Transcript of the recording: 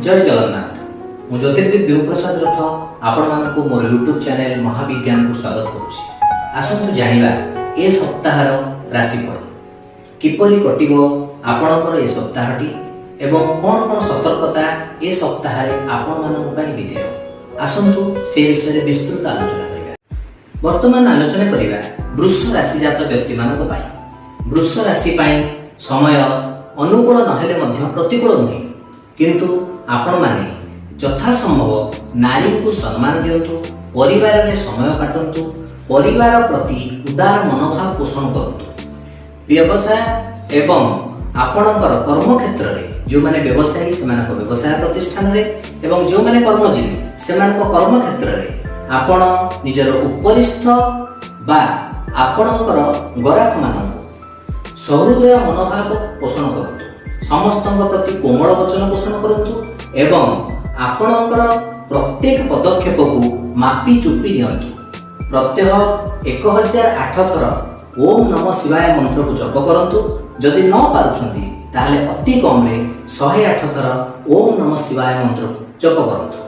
ଜୟ ଜଗନ୍ନାଥ। ମୁଁ ଜ୍ୟୋତିର୍ବିଦ ବିଭୁପ୍ରସାଦ ରଥ ଆପଣମାନଙ୍କୁ ମୋର ୟୁଟ୍ୟୁବ୍ ଚ୍ୟାନେଲ ମହାବିଜ୍ଞାନକୁ ସ୍ୱାଗତ କରୁଛି। ଆସନ୍ତୁ ଜାଣିବା ଏ ସପ୍ତାହର ରାଶିଫଳ କିପରି କଟିବ ଆପଣଙ୍କର ଏ ସପ୍ତାହଟି ଏବଂ କ'ଣ କ'ଣ ସତର୍କତା ଏ ସପ୍ତାହରେ ଆପଣମାନଙ୍କ ପାଇଁ ବିଧେୟ। ଆସନ୍ତୁ ସେ ବିଷୟରେ ବିସ୍ତୃତ ଆଲୋଚନା କରିବା। ବର୍ତ୍ତମାନ ଆଲୋଚନା କରିବା ବୃଷ ରାଶିଜାତ ବ୍ୟକ୍ତିମାନଙ୍କ ପାଇଁ। ବୃଷ ରାଶି ପାଇଁ ସମୟ ଅନୁକୂଳ ନହେଲେ ମଧ୍ୟ ପ୍ରତିକୂଳ ନୁହେଁ, କିନ୍ତୁ ଆପଣମାନେ ଯଥାସମ୍ଭବ ନାରୀଙ୍କୁ ସମ୍ମାନ ଦିଅନ୍ତୁ, ପରିବାରରେ ସମୟ କାଟନ୍ତୁ, ପରିବାର ପ୍ରତି ଉଦାର ମନୋଭାବ ପୋଷଣ କରନ୍ତୁ। ବ୍ୟବସାୟ ଏବଂ ଆପଣଙ୍କର କର୍ମକ୍ଷେତ୍ରରେ ଯେଉଁମାନେ ବ୍ୟବସାୟୀ ସେମାନଙ୍କ ବ୍ୟବସାୟ ପ୍ରତିଷ୍ଠାନରେ ଏବଂ ଯେଉଁମାନେ କର୍ମଜୀବୀ ସେମାନଙ୍କ କର୍ମକ୍ଷେତ୍ରରେ ଆପଣ ନିଜର ଉପରିସ୍ଥ ବା ଆପଣଙ୍କର ଗରାଖମାନଙ୍କୁ ସହୃଦୟ ମନୋଭାବ ପୋଷଣ କରନ୍ତୁ, ସମସ୍ତଙ୍କ ପ୍ରତି କୋମଳ ବଚନ ପୋଷଣ କରନ୍ତୁ ଏବଂ ଆପଣଙ୍କର ପ୍ରତ୍ୟେକ ପଦକ୍ଷେପକୁ ମାପି ଚୁପି ନିଅନ୍ତୁ। ପ୍ରତ୍ୟହ 1008 ଥର ଓମ୍ ନମ ଶିବାୟ ମନ୍ତ୍ରକୁ ଜପ କରନ୍ତୁ। ଯଦି ନ ପାରୁଛନ୍ତି, ତାହେଲେ ଅତି କମରେ 108 ଥର ଓମ୍ ନମ ଶିବାୟ ମନ୍ତ୍ରକୁ ଜପ କରନ୍ତୁ।